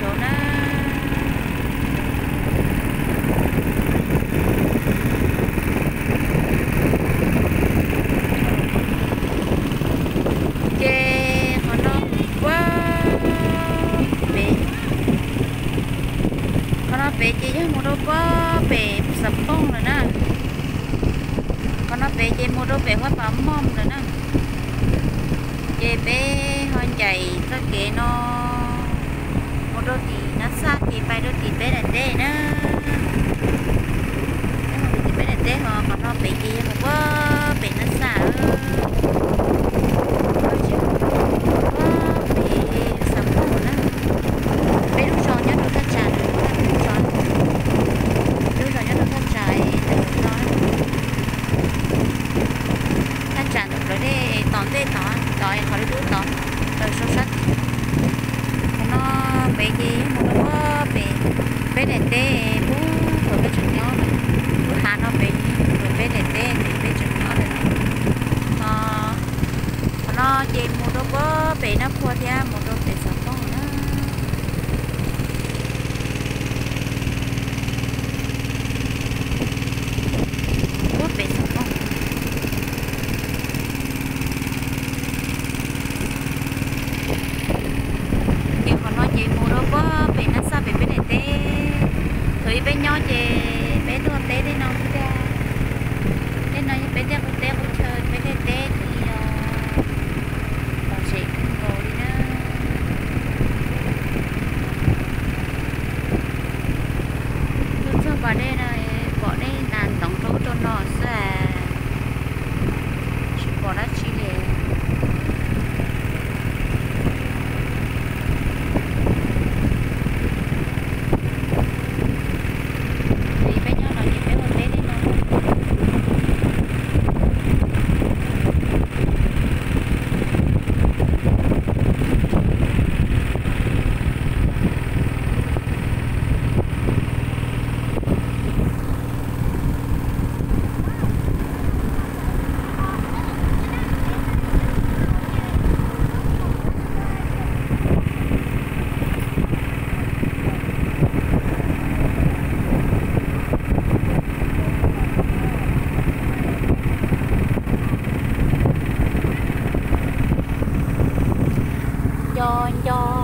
rau na. Ces qhov no pem, qhov no pem ces yog mus rau pem Xam Phooj lawm na. Qhov no pem ces mus rau pem Huab Pas Mooj lawm na. Ces peb ho ncaim txoj kev no mus rau tim Nab Xaj ces pais rau tim peb daim teb na. Peb mus rau tim peb daim teb ho qhov no pem ces yog mus pem Nab Xaj. Peb Xam Phooj na. Peb lub zos nyob rau thaj tsam, lub zos nyob rau thaj tsam no. Thaj tsam ntawm plawv dej tom ntej tod, tod qhov dub dub tod, raws sab tid. Qhov no pem ces mus rau pem peb daim teb, pub thaum peb tseem nyob lawm, lub hav no pem, peb daim teb peb tseem nyob lawm. Qhov no ces mus rau pem Nab Phua thiab mus rau pem Xam Phooj na. Ub, pem Xam Phooj. Ces qhov no ces mus rau pem Nab Xaj pem peb daim teb. Thaum ub peb nyob ces peb tuaj teb tej no, tej no yog peb tej qub teb qub chaw, peb tej teb li os. Lom zem kawg nkaus li na. Tuaj txog pas dej no, pom dej ntas ntoov rau ub rau no xwb, tsis pom dab tsi li. Peb nyob no ces peb ua teb li no. Nco nco